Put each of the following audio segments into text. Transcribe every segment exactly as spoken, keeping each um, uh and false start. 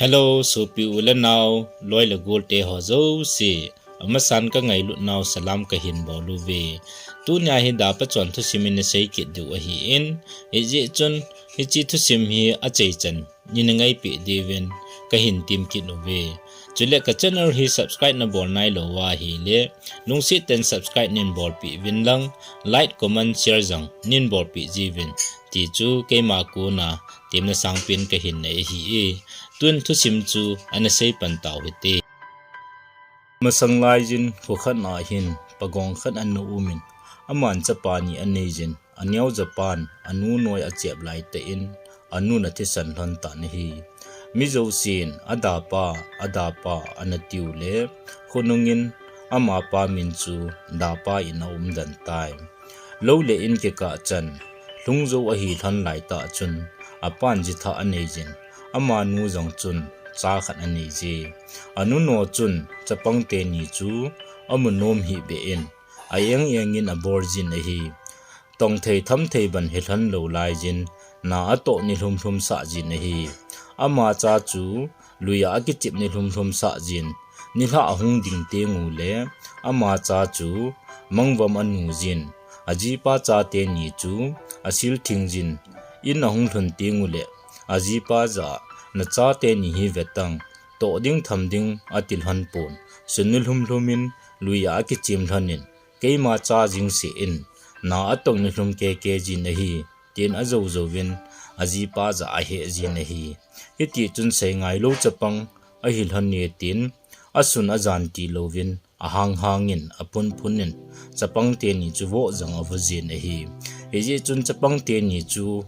Hello, sopi u le nao, loi le gol te ho jouse. Amasan ka ngailut nau salam kahin bol uve. Tunia hi dapa chon thusim in asei kit diu ahin, hijeh chun hiche thusim hi achaichan nin ngaipi diuvin kahin tem kit uve. Chule ka channel hi subscribe nabol nailou ahile, lungset tah in subscribe nin bolpeh uvin lang, like, comment, share jong nin bolpeh jiuvin, ti chu keima kona temna sangpen kahin nei ahi e. Tun thusim chu ana sei pan tau hite. Masang laijin kho khat na hin pagong khat ana umin, aman chapa ni anei jin, aneo japan anu noi achep laitah in, anun athisan lhon tan ahi. Mi jousen adapa, adapa ana tiu le, khonungin amapa min chu dapa in aum den tai. Lou le in kikah chan, lhung jou ahi lhon laitah chun, apan jitha anei jin, amanu jong chun cha khat anei je. Anu no chun chapang teni chu amu nom hih beh in, a-eng engin abol jin ahi. Tongthei thamthei ban hilhon lou laijin, na atoh ni lhumlhum sah jin ahi. Ama cha chu luia akichep ni lhumlhum sah jin, nilhah ahung ding teng ule, ama cha chu mangvom anu jin, ajipa chate ni chu asil thing jin, in ahung lhun teng ule, ajipa jah a, nacha teni hi vetang, toh ding tham ding ati lhon pon, sun ni lhumlhum in luia akichem lhon in, keima cha jing seh in, na atong ni lhum keke jin ahi, tin ajou jouvin, ajipa jah a aheh jin ahi. Hiti chun sei ngailou chapang ahi lhon e tin, asun ajan tilouvin, ahang hangin, aphun phunin, chapang teni chu vo jong avo jin ahi. Hijeh chun chapang teni chu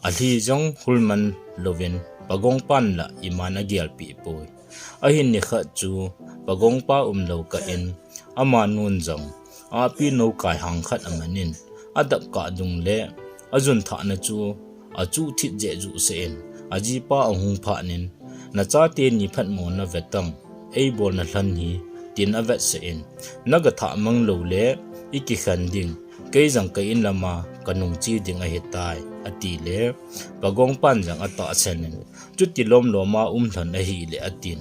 alhi jong hulman louvin, pagong pan lah iman agelpeh poi. Ahin nikhat chu pagongpa umlou kah in, amanun jong api nou kai hang khat amanin, adap kah dung le ajun thahna chu achuh thit jeh juh seh in, ajipa ahung phatnin, nachate ni phatmo navetang, eibolna lhon hi, tin avetsah in, naga thah mang lou le ikikhen ding, kei jong ka in lama kanung che ding ahitai, atile, pagongpan jong atahsan in, chuti lomloma um lhon ahile atin,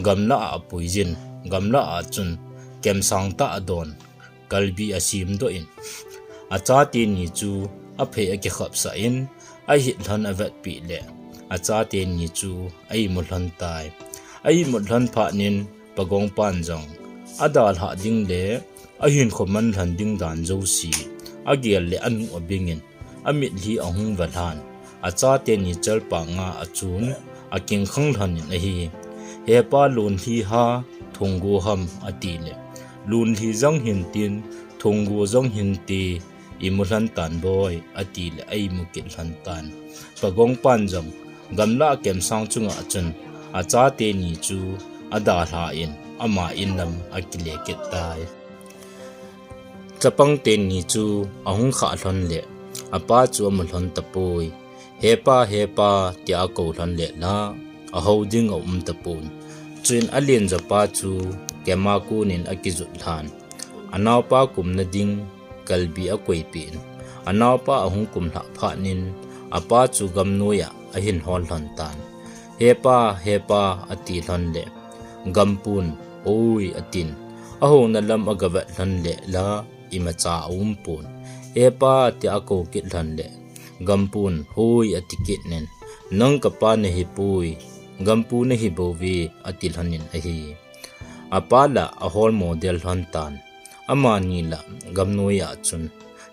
gamlah a apui jin, gamlah a chun kemsang tah adon, kalbi asemdoh in, achate ni chu aphei akikhopsah in, ahit lhon avetpeh le, achate ni chu a-imu lhon tai. A-imut lhon phatnin, pagongpan jong adalhah ding le ahinkho man lhon ding dan jouse agel le anu abingin, amitlhi ahung valhan, achate ni chalpanga achun, akingkhang lhonin ahi. Hepa, lunlhi ha, thonggo ham, atile, lunlhi jong hintin, thonggo jong hinte, imu lhon tan boi, atile, a-imu kit lhon tan. Pagongpan jong gamlah kemsang chunga chun, achate ni chu adalhan, ama in lam akile kit tai. Chapang teni chu ahung khah lhon le, apa chu amu lhon tapoi. Hepa, hepa, tia akou lhon le la, ahou ding aum tapon. Chuin alen japa chu kema konin akijut lhan, anaopa kumna ding kalbi akoipeh in, anaopa ahung kumlhah phatnin, apa chu gamnoiya ahin hol lhon tan. Hepa, hepa, ati lhon le, gampun, oi, atin, ahouna lam agavet lhon le la, imacha aumpon. Hepa, tia akou kit lhon le, gampun, hoi, ati kitnin, nang kapa nahipoi, gampu nahibouve, ati lhonin ahi. Apa la ahol model lhon tan. Amani la gamnoiya chun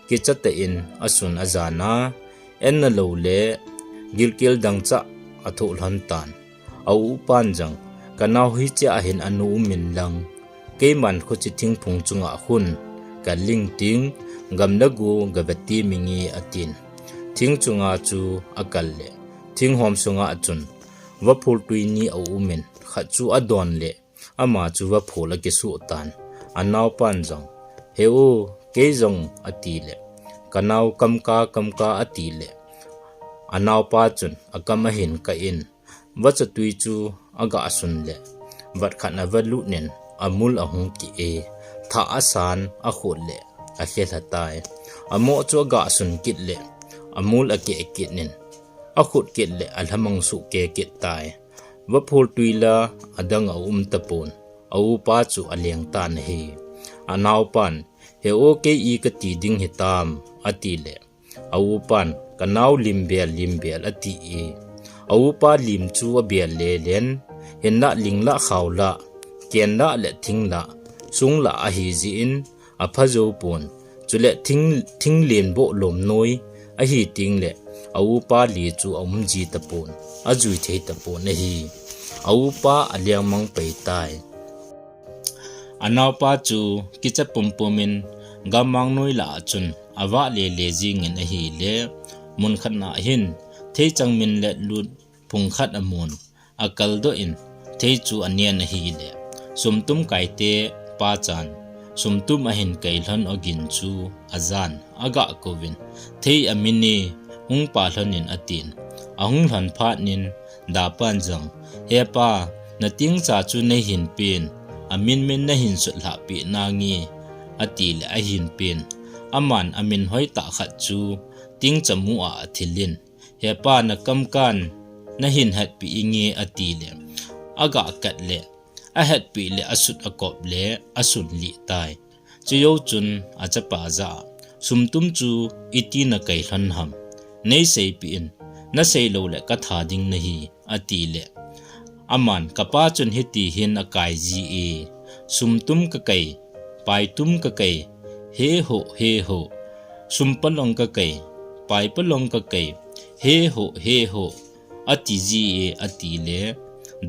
kichatah in asun ajana, enna lou le gilkel dangchah athoh lhon tan. A-upan jong, kanao hichea hin anu umin lang, keiman khuche thingphung chunga khun kaling ting, gam le go gaveti minge, atin. Thing chunga chu akal le, thinghom sunga chun vaphul tui ni aumin, khat chu adon le, ama chu vaphul akisuh tan. Anaopan jong, he u, kei jong, atile, kanao kamka, kamka, atile, anaopa chun akam ahin kah in, vachatui chu agasun le, vat khat avalutnin, amul ahung ki e, thah asan, akhut le, akhelha tai. Amo chu agasun kit le, amul akeh kitnin, akhut kit le, alhamang suh keh kit tai. vaphol tui la adang aum tapon, a upa chu aleng tan ahi. Anaopan, "He o, kei i kati ding hitam?" ati le, a upan, "Ka nao, lim bel, lim bel," ati e. A upa lim chu abel le len, hinlah ling lah khao lah, ken lah le thing lah, sung lah ahi jeh in, apha jou pon. Chule thing, thing len boh lom noi ahi teng le, a upa li chu aum ji tapon, ajui thei tapon ahi. A upa aleng mang pai tai. Anaopa chu kicha pumpum in gammang noi lah a chun avah le le jing in ahi le, mun khat na hin theichang min let lut phung khat amun, akal doh in thei chu anen ahi le, sumtum kaite pachan, sumtum ahin kai lhon ogin chu ajan, aga kouvin, "Thei amin e, hung pa lhon in," atin. Ahung lhon phat nin, dapan jong, "He pa, na tingcha chu nei hin pen, amin min na hin sut lhah peh nange," ati le ahin pen. Aman amin hoi tah khat chu tingcha mu a athil in, "He pa, na kamkan na hin hetpi inge," ati le, aga kat le, ahetpi le asut akop le asun lih tai. Chujou chun achapa jah a, "Sumtum chu iti na kai lhon ham? Nei seipi in, na sei lou le ka tha ding nahi," ati le, aman, "Ka pa chun hiti hin akai ji e, sumtum ka kai, paitum ka kai, he ho, he ho, sumpalong ka kai, paipalong ka kai, he ho, he ho, ati ji e," ati le,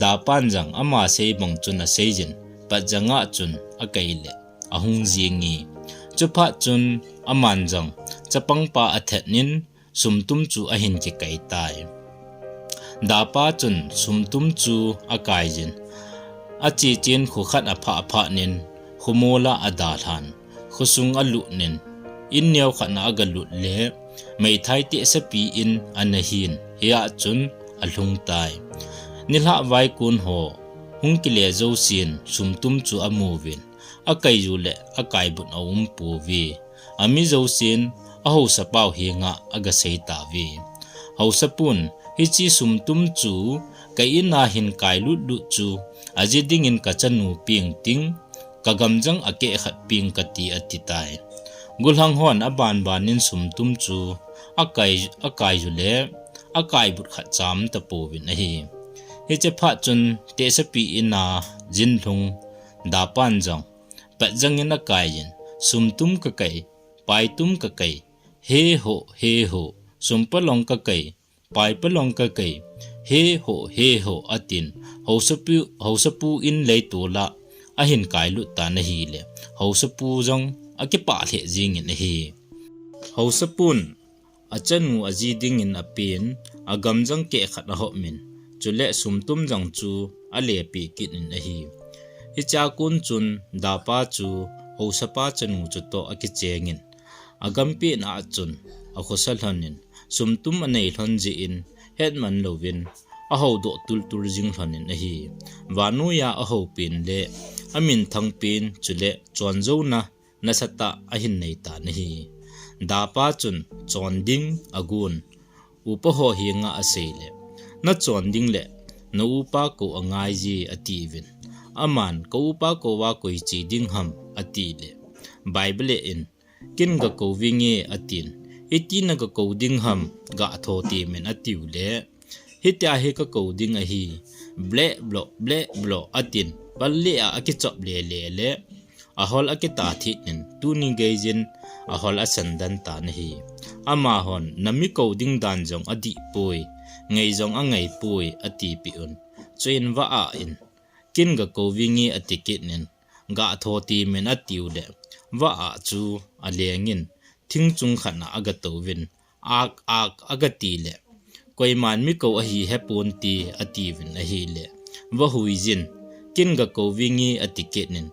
dapan jong ama sei bang chun asei jin, patjang a chun akai le, ahung jing e. Chuphat chun aman jong chapang pa athet nin, sumtum chu ahin kikai tai. Dapa chun sumtum chu akai jin, ache chen kho khat aphah phah nin, khomol a adalhan, khosung alut nin, in neo khat na aga lut le, meithai tehsepi in ana hin, hia chun alhung tai. Nilhah vaikun ho hung kile jousen sumtum chu amuvin, akai u le akaibut aum pouve. Ami jousen ahaosa pau henga aga sei tauve. Haosa pun, "Hiche sumtum chu ka in a hin kai lut lut chu, aji dingin ka chanu peng ting, ka gamjang akeh khat peng kati," ati tai. Gollhang hon aban ban in sumtum chu akai, akai u le akaibut khat cha um tapouvin ahi. Hiche phat chun tehsepi in a jin lhung dapan jong patjang in akai in, "Sumtum ka kai, paitum ka kai, he ho, he ho, sumpalong ka kai, paipalong ka kai, he ho, he ho," atin, haosapu, haosapu in leitol a ahin kai lut tan ahile, haosapu jong akipah lheh jing in ahi. Haosa pun achanu aji dingin apen, agamjang keh khat ahop in, chule sumtum jong chu alepeh kit in ahi. Hichea kon chun dapa chu haosapa chanu chutoh akicheng in, agam pet a chun akhosa lhon in, sumtum anei lhon jeh in hetman louvin ahoudoh tultul jing lhon in ahi. Vannoi a ahou pen le amin thang pen chule chonjouna nasatah ahin nei tan ahi. Dapa chun chon ding agon, upa ho henga asei le, "Na chon ding le na upa kou angai je," atiuvin. Aman, "Ka upa kou a koi che ding ham?" ati le, Bible in, "Ken ga kou vinge," atin. "Iti na ga kou ding ham, ga tho temin," atiu le, "Hitia hi ka kou ding ahi, ble blo, ble blo," atin, pal le a akichop le le le, ahol akita thit in, tuni geiyin ahol asan den tan ahi. Amahon, "Na mi kou ding dan jong adih poi, ngei jong angei poi," atipeh un. Chuin va-ah in, "Ken ga kou vinge," ati kit in, "Ga tho temin," atiu le, va-ah chu aleng in, thing chung khat na aga touvin, "Ak, ak," aga ti le, "Koiman mi kou ahi hepon te," atiuvin ahile, va hui jin, "Ken ga kou vinge," ati kit in,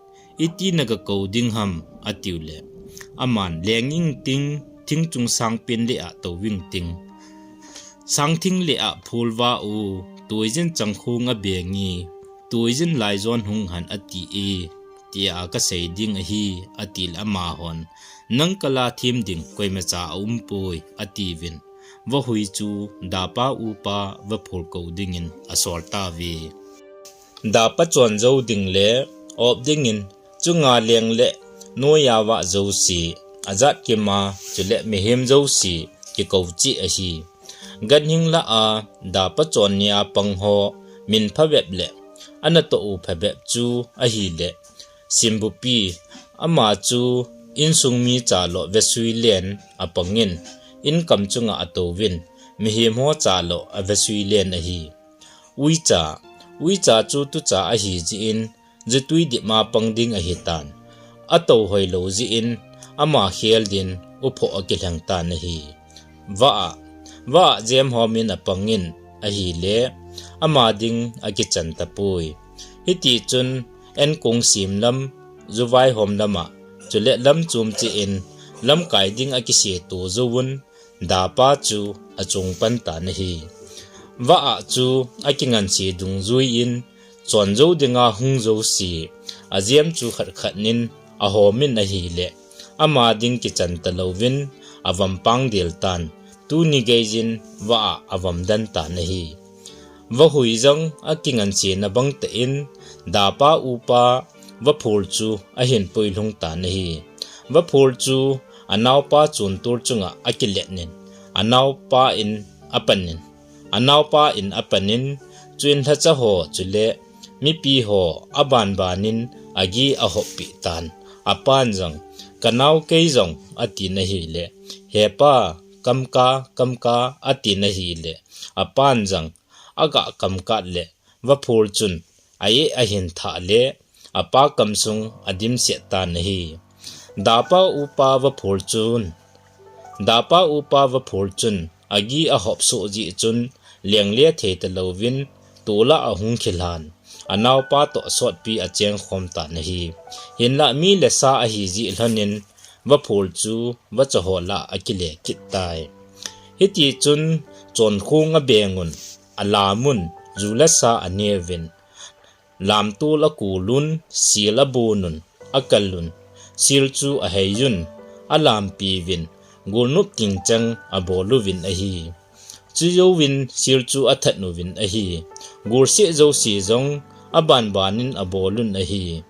"Iti na ga kou ding ham?" atiu le, aman, "Leng ing ting, thing chung sang pen le a tou ing ting. Sang thing le a phul va u, tuiyin changkhung abeng e, tuiyin laijon hung hen ati e, tia ka sei ding ahi," ati le amahon, "Nang kal a them ding koimacha aum poi," atiuvin. vahui chu dapa upa vaphul kou dingin asol tauve. Dapa chon jou ding le op dingin chunga leng le noiya vah jouse, ajat kima chule mihem jouse kikou cheh ahi. Ganhing lah a dapa chon nia pang ho min phabep le anatoh u phabep chu ahile, Simbupi, ama chu insung mi chalo vesui len apangin, inkam chunga atouvin, mihem ho chalo avesui len ahi. Uicha, uicha chu tucha ahi jeh in, jutui dip ma pang ding ahitan. Atou hoilou jeh in, ama khel din uphoh akilheng tan ahi. Vah a, vah a jem hom in apangin ahile, ama ding akichan tapoi. Hitichun, enkong sim lam, juvai hom lam a, chule lam chom cheh in, lamkai ding akiseto jouvun, dapa chu achung pan tan ahi. Vah a chu akinganse dungjui in, chon jou dinga hung jouse, ajem chu khat khat nin ahom in ahile, ama ding kichan talouvin, avom pang del tan, tuni geiyin vah a avom den tan ahi. Vahui jong akinganse na bang tah in, dapa upa vaphul chu ahin puilhung tan ahi. Vaphul chu anaopa chuntul chunga akilet nin, anaopa in apanin, anaopa in apanin, chuin lhacha ho chule mipi ho abanbanin agi ahoppi tan. Apan jong, kanao kei jong, atin ahile, hepa, kamka, kamka, atin ahile, apan jong, aga kamkat le, vaphul chun, a-eh ahin thah le, apa kamsung adimset tan ahi. Dapa upa vaphul chun, dapa upa vaphul chun, agi ahop soh jeh chun, lengle thei talouvin, tol a ahung khilhan, anaopa toh sotpi acheng khom tan ahi. Hinlah mi le sa ahi jeh lhonin, vaphul chu vacha ho lah a akile kit tai. Hitichun, chonkhong abengun, alamun, ju le sa aneuvin, lamtol akolun, sil abonun, akalun, sil chu aheiyun, alampiuvin, golnop tingchang aboluvin ahi. Chujouvin sil chu athat uvin ahi. Golseh jouse jong abanbanin abolun ahi.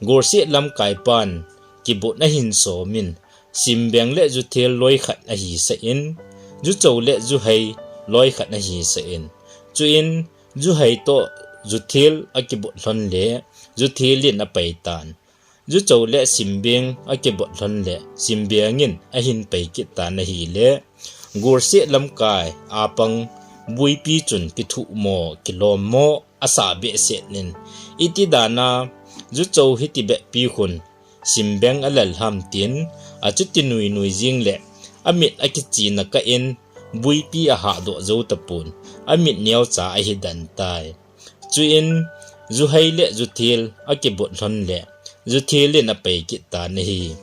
Golseh lamkaipan kibot ahin somin, simbeng le juthel loi khat ahisah in, juchou le juhei loi khat ahisah in. Chuin juhei toh juthel akibot lhon le, juthel in apai tan. Juchou le simbeng akibot lhon le, simbeng in ahin pai kit tan ahile, golseh lamkai apang buipi chun kithuhmo, kilommo asah behseh in, iti dana juchou hiti behpi khun simbeng alal ham tin, achuti nuinui jing le, amit akichina kah in, buipi ahahdoh jou tapon, amit neocha ahi den tai. Chuin, juhei le juthel akibot lhon le, juthel in apai kit tan ahi.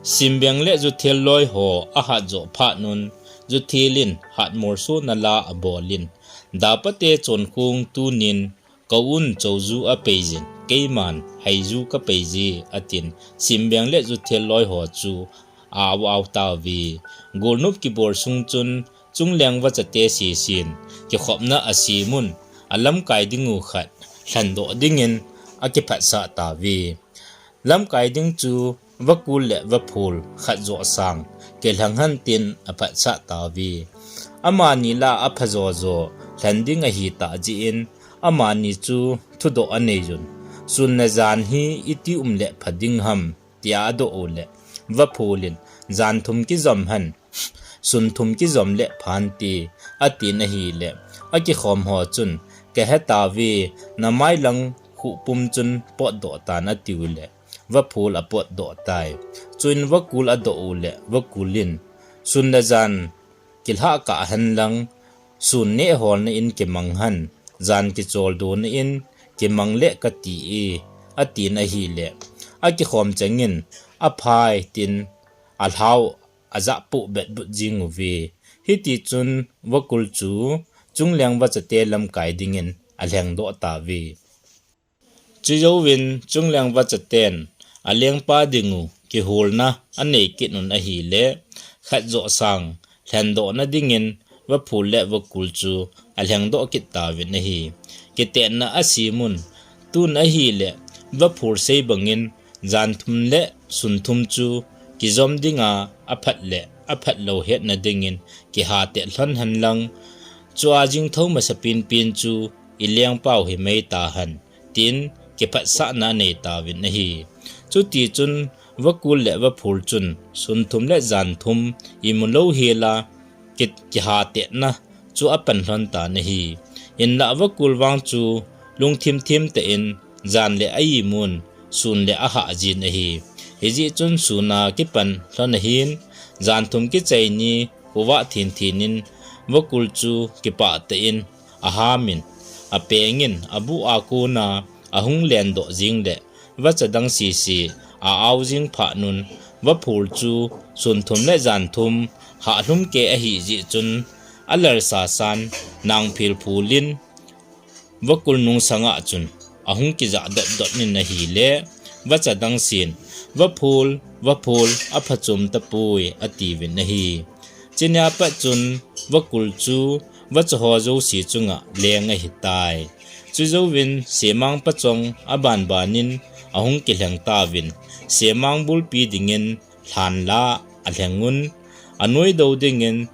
Simbeng le juthel loi ho ahat joh phat un, juthel in hatmolsona la abolin, dapa te chonkhong tunin, kou un chouju apeijin, keiman heiju kapeije, atin, simbeng le juthel loi ho chu a-au-au tauve. Golnop kibol sung chun, chungleng vachate sesin, kikhopna asemun, alamkai dingu khat, lhendoh dingin akiphatsah tauve. Lamkai ding chu, vakul le vaphul khat joh sang, kilheng hen tin aphatsah tauve. Amani la aphajo jo, lhen ding ahitah jeh in, amani chu thudoh aneiyun. Sun le jan hi iti um le pha ding ham, tia adoh u le, vaphul in, jan thum kijom hen, sun thum kijom le phan ti, atin ahile, akikhom ho chun, kahe tauve, namai lang khuh pum chun potdoh tan atiu le, vaphul apotdoh tai. Chuin vakul adoh u le, vakul in, sun le jan kilhah kah hen lang, sun neh holna in kimang hen, jan kicholdona in kimang le kati e, atin ahile, akikhom chengin, aphai tin, alhao ajah poh betbut jing uve. Hitichun vakul chu chungleng vachate lamkai dingin alhengdoh tauve. Chujouvin chungleng vachaten alengpa dingu kiholna anei kit un ahile, khat joh sang lhendohna dingin vaphul le vakul chu alhengdoh kit tauvin ahi. Kitetna asim un, tun ahile vaphul sei bangin janthum le sunthum chu kijom dinga aphat le aphat lou hetna dingin kihatet lhon hen lang, chua jingthou masa pinpin chu i lengpau hi mei tahen, tin kiphatsahna anei tauvin ahi. Chutichun vakul le vaphul chun sunthum le janthum imu lou hela ki, kihatetna chu apan lhon tan ahi. Hinlah vakul vang chu lungthim thim tah in jan le a imun, sun le ahah jin ahi. Hijeh chun suna kipan lhon ahin, janthum kichai ni khovah thinthin in vakul chu kipah tah in ahamin, apengin, abuh a kona ahung lendoh jing le vacha dang sese a-au jing phat un, vaphul chu sunthum le janthum hahlum kei ahijeh chun, alalsa san nangphil phul in vakul nungsanga chun ahung kijah dotdot in ahile, vacha dang sen, vaphul, vaphul, aphachom tapoi, atiuvin ahi. Chunia pat chun vakul chu vacha ho jouse chunga leng ahitai. Chujouvin semang pachong abanbanin ahung kilheng tauvin, semang bulpi dingin lhanla alheng un, anoidou dingin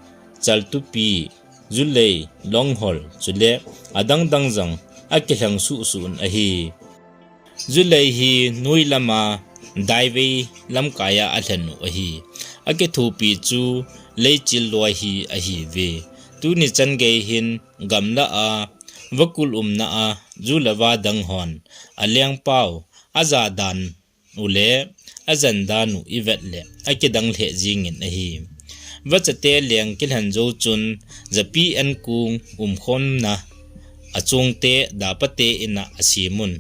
chaltupi, julei, longhol, chule adangdang jong akilheng suhsuh un ahi. Julei hi noi lama daivei lamkaiya alhen u ahi. Akithopi chu leichil loi hi ahiuve. Tuni chan gei hin gamla a vakul umna a ju le va dang hon alengpau, ajadan u le ajandan u ivet le akidang lheh jingin ahi. Vachate leng kilhen jou chun japi enkong umkhomna achungte dapate ina asem un,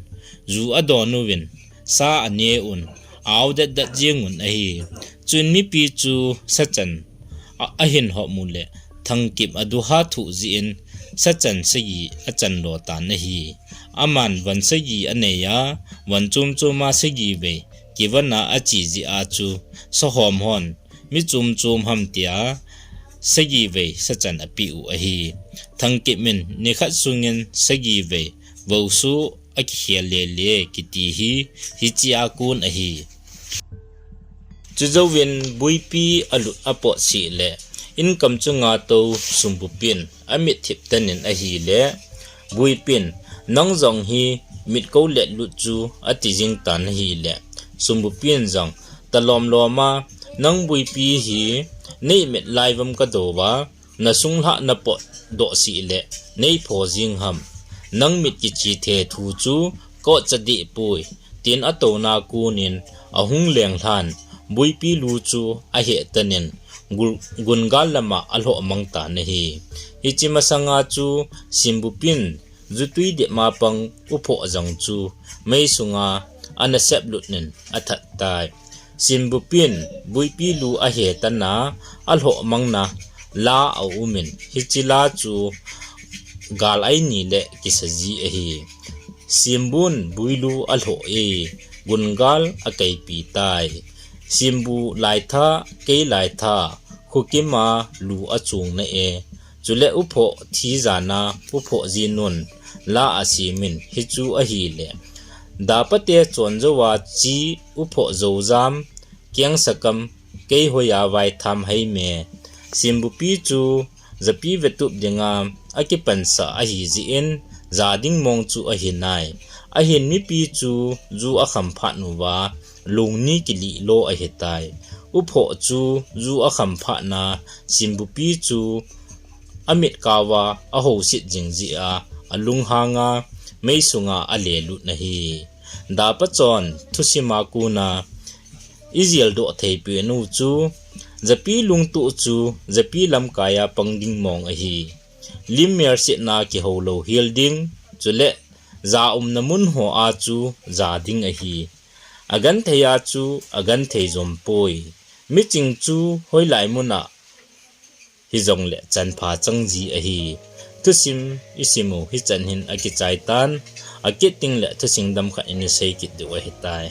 ju adon uvin, sa ane un, a-au detdet jing un ahi. Chun mipi chu sachan a, ahin hom u le Thangkip aduha thuh jeh in sachan sagi achan lo tan ahi. Aman von sagi anei a, von chom chom a sagi vei kivon a ache jeh a chu sahom hon mi chom chom ham tia sagi vei sachan apeh u ahi. Thangkip in nikhat sungin sagi vei voso akikhel lele kiti hi hichea kon ahi. Chujouvin Buipi alut apot seh le, inkam chunga tou Sumbupin amit thip tan in ahile, Buipin, nang jong hi mit kou let lut chu, ati jing tan ahile, Sumbupin jong, talom lom a, nang Buipi hi nei mit lai vam kadou va, nasung lhah napot doh seh le, nei pho jing ham. Nang mit kiche the thu chu, ka otcha deh poi, tin atouna kon in ahung leng lhan, Buipi lu chu aheh tan in, gul-, gungal lama alhoh mang tan ahi. Hiche masanga chu Simbupin, jutui dep ma pang uphoh jang chu mei sunga ana sep lut in athat tai. Simbupin, Buipi lu ahe tan a, alhoh mang na la aum in, hiche la chu gal aini le kisa ji ahi. Simbun, Builu alhoh e, gungal akaipi tai. Simbu laitha, kei laitha, khukima lu achung na e. Chule uphoh thi jana, uphoh jinun, la asem in, hichu ahile. Dapate chon jouva chi uphoh jou jam, kiang sakam, kei hoiya vai tham hai me. Simbupi chu, japi vetup dinga, akipansa ahi jeh in, ja ding mong chu ahi nai. Ahin mipi chu, ju akham phat uva, lungni kilih lo ahi tai. Uphoh chu, ju akham phat na, Simbupi chu, amit kauva, ahouset jing jeh a, alunghang a, mei sunga ale lut na hi. Dapa chon, thusim a kon a, ijil doh thei pen u chu, japi lungtuh chu, japi lamkai a pang ding mong ahi. Lim mel setna kihou lou hel ding, chule, ja umna mun ho a chu, ja ding ahi. Agenthei a chu, agenthei jom poi. Miching chu, hoilai mun a, hijongle chanpha chang ji ahi. Thusim isim u hichan hin akichai tan, akit ding le thusim dam khat in isei kit diu ahi tai.